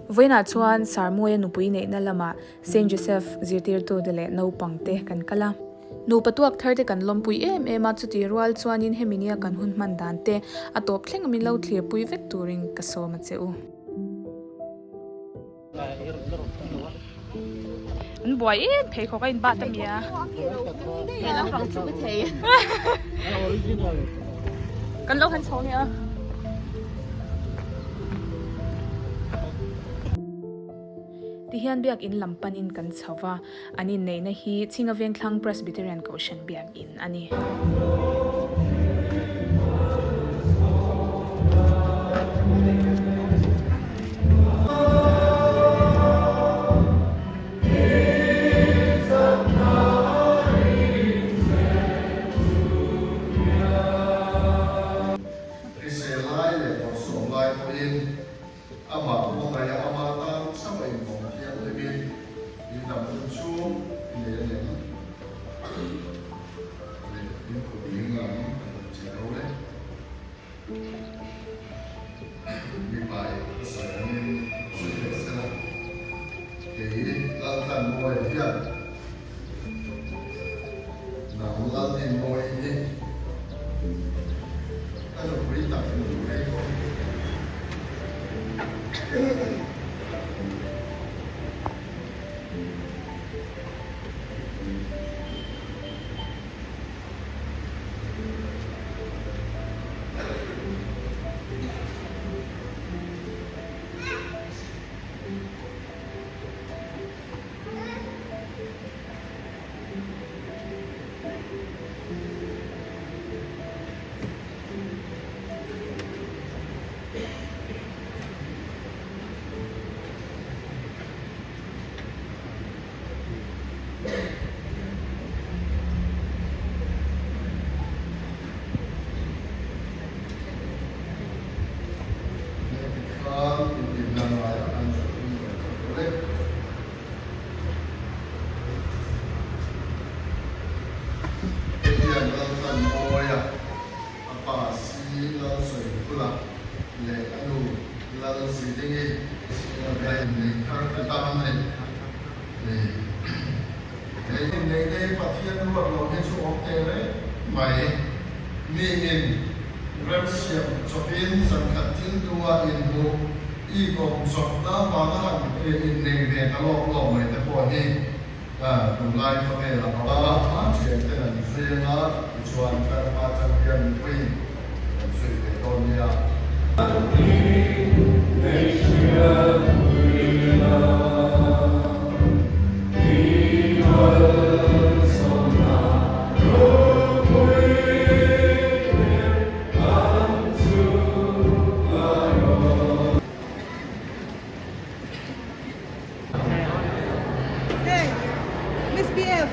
Vawiinah chuan Sarmawia nupui neihna lamah Saint Joseph zirtirtute leh naupangte kan kal a. Nupa tuak thar te kan lawmpui em em a, chuti rual chuanin hemi nia kan hun hman dan te a tawp thleng min lo thlirpui vek turin ka sawm a che u. An buai em pheikhawk a inbat a mi a. Kan lo han chho nia. Tihian biakin lam panin kan chho va, an inneihna hi Chhinga Vengthlang Presbyterian Kohhran biakin a ni. Hrisel lai leh bawrhsawm lai pawhin Amah hmangaih a ama tan chauh a invawng thianghlimin in dam hun chhung i nei a nem leh in kut ding lam ka dawm che ro le. Mipai ka sawi angin sawi leh sela, kei Laltlanmawia hian nang Lalnenmawia hi ka nupui tak ni rei tawh. Hei hian Laltan Mawia a pa Si Lalsawiphula leh a nu Lalzilingi a inneih thar te tan leh he inneihna hi Pathian ruat loh hi chu awm teh reng mai. Miin remsiam chawpin zankhat thil tua inhmuh ikawm chawpna avanga han innei ve ta lawk lawk mai te pawh hi tunlai khawvel a awm a, thianten an zui anga tichuan tlarhma chang hian mipuiin kan zui ve dawn nia. Hey, Miss BF.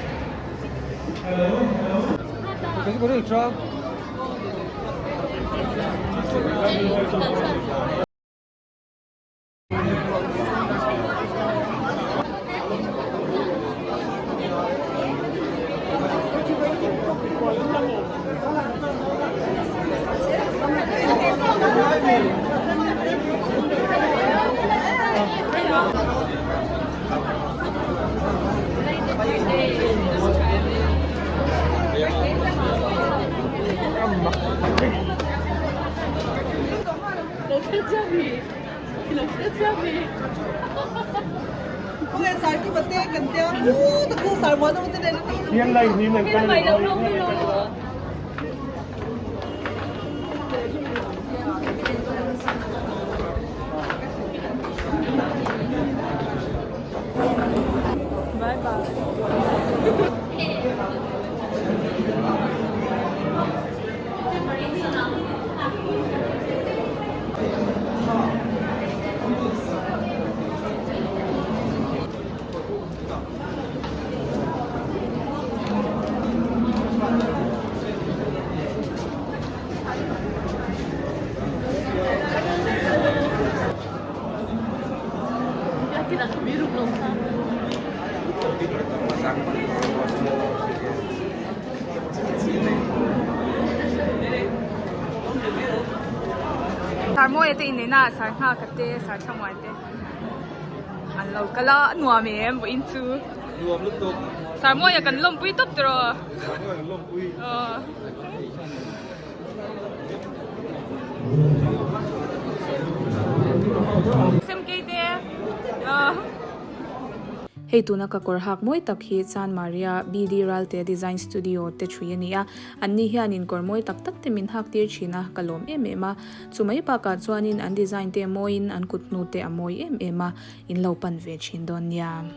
Sarmawia te inneihna ah sar nghak te sar thlamuan te. An lo kal a, a nuam em vawiin chu. Nuam lutuk. Sarmawia kan lawmpui tawp tiraw? Sarmawia kan lawmpui. Aw. Semkeite. Aw. Hei tuna ka kawr hak mawi tak hi Chan Maria BD Ralte Design Studio te thui a ni a, anni hianin kawr mawi tak tak te min hak tir thin a, ka lawm em em a. Chu mai bakah chuanin an design te a mawiin an kut hnu te a mawi em em a, in lo pan ve thin dawn nia.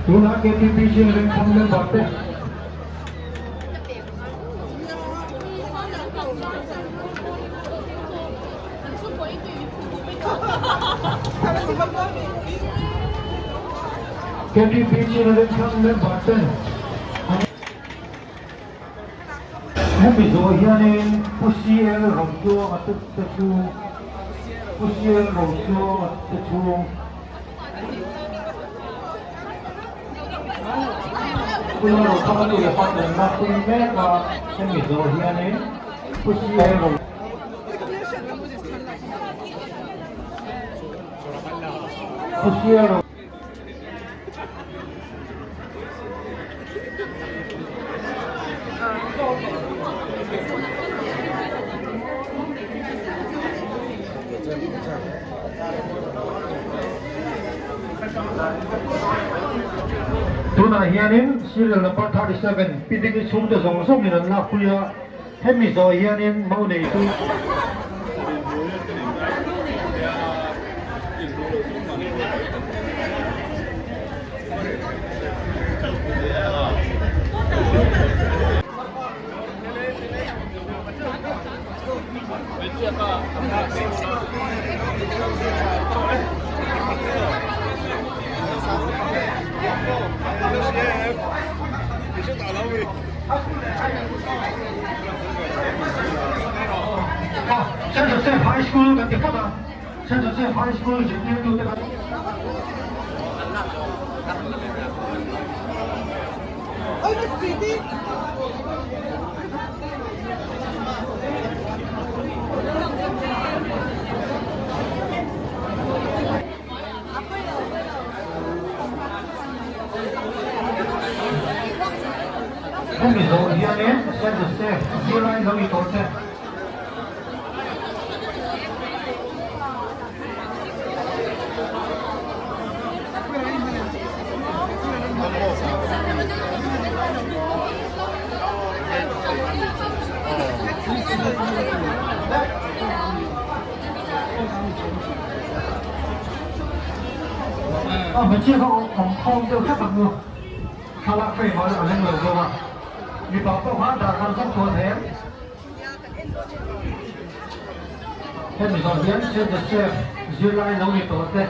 Tunah KTP Chin Vengthlang member te KTP Chin Vengthlang member ten Hemi zawh hianin Pu CL Rochuanga te te chu Pu CL Rochuanga te chhung Pu Lalrothanga nu leh pa nen lakpui mek a, hemi zawh hianin Pu CL Ro Pu CL Ro Tunah hianin serial number 37 Pi Diki chhungte zawng zawngin an lakpui a, hemi zawh hianin mo neitu. Saint Joseph High School kan ti phawt a, Saint Joseph High School zirtirtute kan. Hemi zawh hianin Saint Joseph zirlai lo i tawh che. A hmeichhia kha awm khawm deuh hrep ang u. Thlalak frame ah a leng lo deuh a. Mipa pawh kha darkar zawk chuan hem. Hemi zawh hian Saint Joseph zirlai lo ni tawh te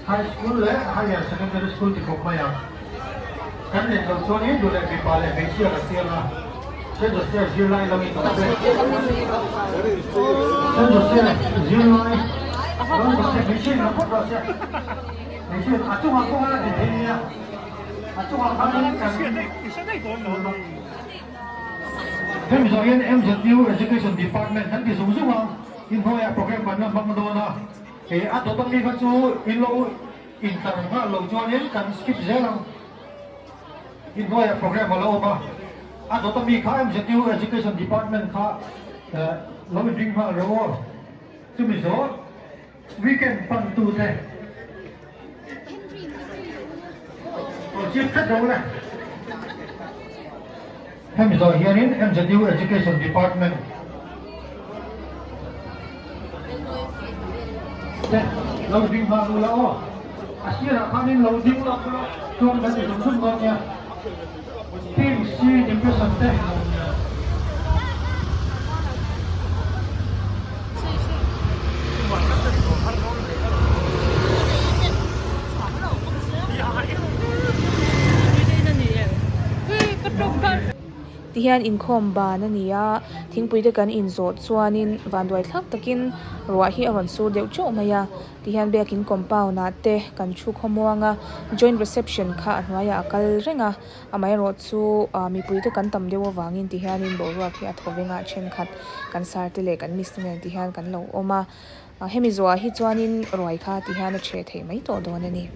High School leh Higher Secondary School ti khawp mai ang. Kan neih loh chuanin duh leh mipa leh hmeichhia kan siam a, Saint Joseph zirlai lo ni tawh te Saint Joseph zirlai lo ni tawh te hmeichhia in lo phawt rawh se. Hmeichhia a chungah pawh a la ti thei nia, a chungah khanin kan. Hemi zawh hian MZU Education Department kan ti zung zung a, inhnuaiah program kan la hmang dawn a, he a dawt ami kha chu in lo intar nghal lo chuanin kan skip zel ang. Inhnuaiah program a lo awm a, a dawt ami kha MZU Education Department kha lo inring nghal reuh aw. Chumi zawh weekend pan tute aw chip tlat reuh le. Hemi zawh hianin MZU Education Department te lo ding nghal ula aw. A sirah khanin lo ding lawk ula chuan kan ti zung zung dawn nia. Team C Depression te. Tihian inkhawm ban a ni a, thingpui te kan inzawh chuanin vanduai thlak takin ruah hi a rawn sur deuh teuh mai a. Tihian biakin compound ah te kan thu khawmuang a, joint reception kha a hnuaiah a kal reng a, amaherawhchu ah mipui te kan tam deuh avangin tihianin boruak hi a thaw veng a, thenkhat kan sar te leh kan miss te nen tihian kan lo awm a, hemi zawhah hi chuanin ruai kha tihian a chheh theih mai tawh dawn a ni.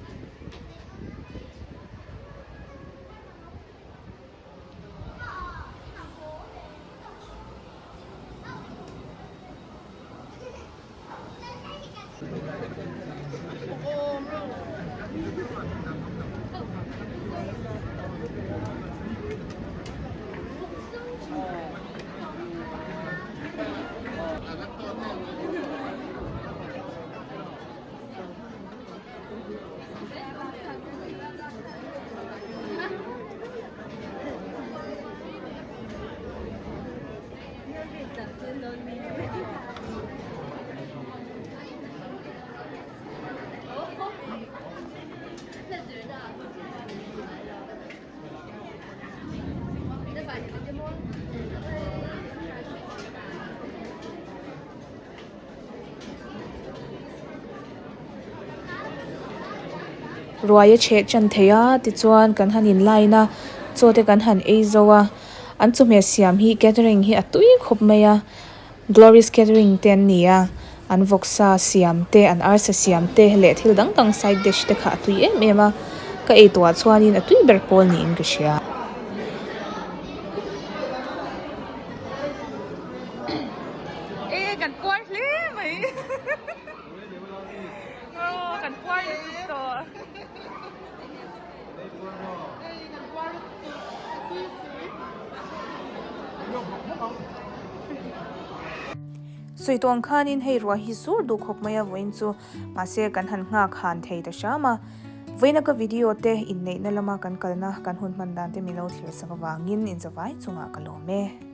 Ruai a chheh chan thei a tichuan kan han in line a chaw te kan han ei zo a an chawhmeh siam hi catering hi a tui khawp mai a glorious catering te an ni a an vawksa siam te an arsa siam te leh thil dang dang side dish te kha a tui em em a ka ei tawhah chuanin a tui ber pawl niin ka hria. E kan puar hle mai aw kan puar lutuk tawh Sawi tawh ang khanin hei ruah hi sur duh khawp mai a vawiin chu mahse kan han nghak han thei ta hram a vawiina ka video te inneihna lama kan kalna kan hun hman dan te min lo thlir sak avangin inzavai chungah ka lawm e.